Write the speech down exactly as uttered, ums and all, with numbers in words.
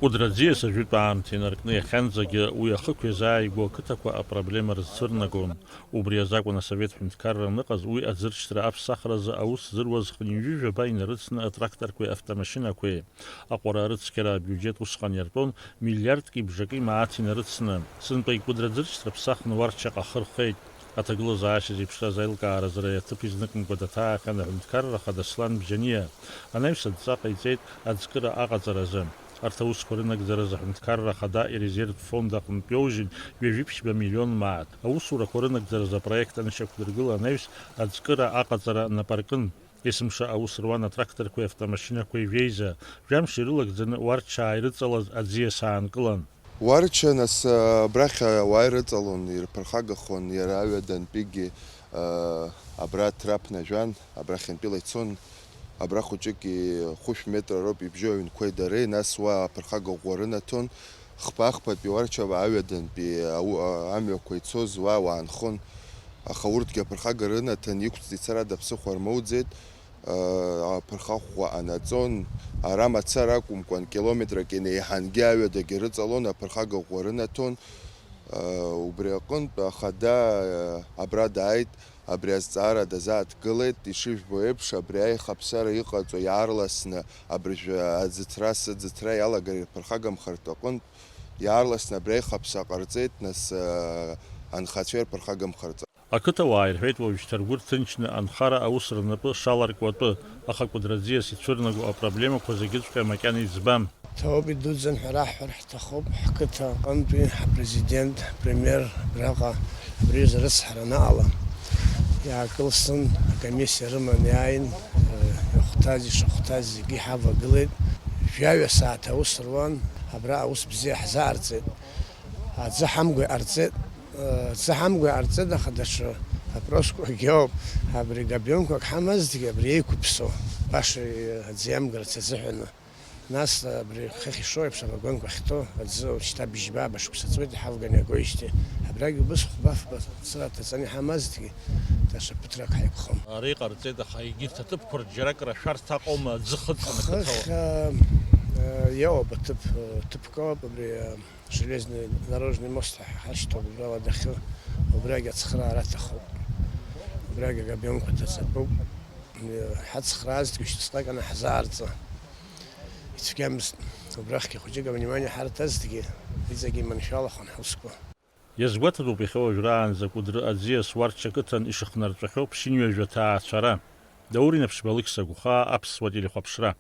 Кәыдра аӡиас ажәытә аамҭа инаркны иахьанӡагьы уи ахықә иазааигәоу ақыҭақәа апроблема рзцәырнагон. Убри азакәын Асовет ҳәынҭқарра аныҟаз уи аӡыршьҭра аԥсахразы аус зыруаз хынҩажәи жәаба инарыцны атракторқәеи автомашьынақәеи. Аҟәара арыцқьара абиуџьет усҟан иартәон миллиардки бжаки мааҭ инарыцны. Сынтәа икәыдра аӡыршьҭра ԥсахны Уарчаҟа ахы рхеит. Аҭагылазаашьа зеиԥшраз аилкааразы ари аҭыԥ изныкымкәа даҭаахьан аҳәынҭқарра ахада Аслан Бжьаниа. Анаҩс адҵа ҟаиҵеит аӡкыра аҟаҵаразы. Арҭ аусқәа рынагӡаразы аҳәынҭқарра ахада ирезервтә фонд аҟынтә иоужьын ҩажәи ԥшьба миллион мааҭ. Аусурақәа рынагӡаразы апроект анышьақәдыргыла анаҩс аӡкыра аҟаҵара нап аркын. Есымша аус руан атракторқәеи автомашьынақәеи жәеиза, жәамш ирылагӡаны Уарчаа ирыҵалаз аӡиас аанкылан. Уарча, нас, абрахь ауаа ирыҵалон, ирԥырхагахон, иара аҩадантәигьы, а, абра аҭра ԥнажәан, абрахьынтәила ицон, абра хәыҷык и-, хәышә метра роуп ибжьоу аҩнқәеи дареи, нас уа аԥырхага ӷәӷәа рынаҭон, хԥа-хԥатәи Уарча аҩадантәи ау-, а-, амҩақәа ицоз уа уаанхон, аха урҭгьы аԥырхага рынаҭан, иқәҵ-, ицарада ԥсыхәа рмоуӡеит. Аԥырхага ҟәҟәа анаҵон, ара мацара акәымкәан, километрак инеиҳангьы аҩадагьы рыҵалон, аԥырхага ӷәӷәа рынаҭон. Убри аҟынтә ахада абра дааит, абри азҵаара дазааҭгылеит, ишыжәбо еиԥш, абри аихаԥсара иҟаҵо иаарласны абыржәы аӡыҭра, сыӡыҭра иалагара ирԥырхагамхартә аҟынтә, иаарласны абри аихаԥса ҟарҵеит, нас, анхацәа ирԥырхагамхарц. Ақыҭауаа ирҳәеит, уажәшьҭа ргәы рҭынчны анхара аус рнапы шаларкуа атәы, аха Кәыдра аӡиас ицәырнаго апроблемақәа зегьыҵәҟьа макьана избам. Ҭоуби дуӡӡан ҳәа раҳҳәар ҳҭахуп, ҳқыҭа аҟынтәи ҳапрезидент, ҳпремиер абраҟа абри азы рыцҳара анаҟала, иаакылсын, акомиссиа рыманы иааин, э, иахәҭаз, ишахәҭаз зегьы ҳавагылеит. Жәаҩа сааҭ аус руан, абра аус бзиа ҳзаарҵеит. Аӡы ҳамгәа иҟарҵеит, аӡы ҳамгәа иҟарҵеит, аха даҽа вопросқәакгьы ауп. Абри габионқәак ҳамазҭгьы, абри еиқәыԥсо, баша аӡы иамгарц азыҳәаны. Нас абри хыхь ишоу еиԥш авагонқәа ахьҭоу аӡы шьҭа бжьба-ааба шықәса ҵуеит иҳавганы иагоижьҭеи. Абрагь убыс хәба-фба цыра ҭаҵаны иҳамазҭгьы, даҽа ԥыҭрак ҳаиқәхон. Ара иҟарҵеит, аха егьырҭ аҭыԥқәа рҿы џьаракыр ашәарҭа аҟоума аӡы хыҵаны ақыҭала? Хыхь, а, а, иоуп аҭыԥ, а, ҭыԥк ауп абри, а, Железный дорожный мост ҳашьҭоуп, убрала дахьы, убрагь ацхыраара аҭахуп. Убрагь агабионқәа ҭаҵатәуп. Ҳацхраазҭгьы шьҭысҟак ана ҳзаарҵа. Ицәгьамызт. Убрахьгьы хәыҷык авнимание ҳарҭазҭгьы, иҵегьы иманшәалахон ҳусқәа. Иазгәаҭатәуп иахьа уажәраанӡа Кәыдры аӡиас Уарча ақыҭан ишыхнарҵәахьоу ԥшьынҩажәа ҭаацәара. Даур Инаԥшьба, Алықьса Гәхаа, Аԥсуа телехәаԥшра.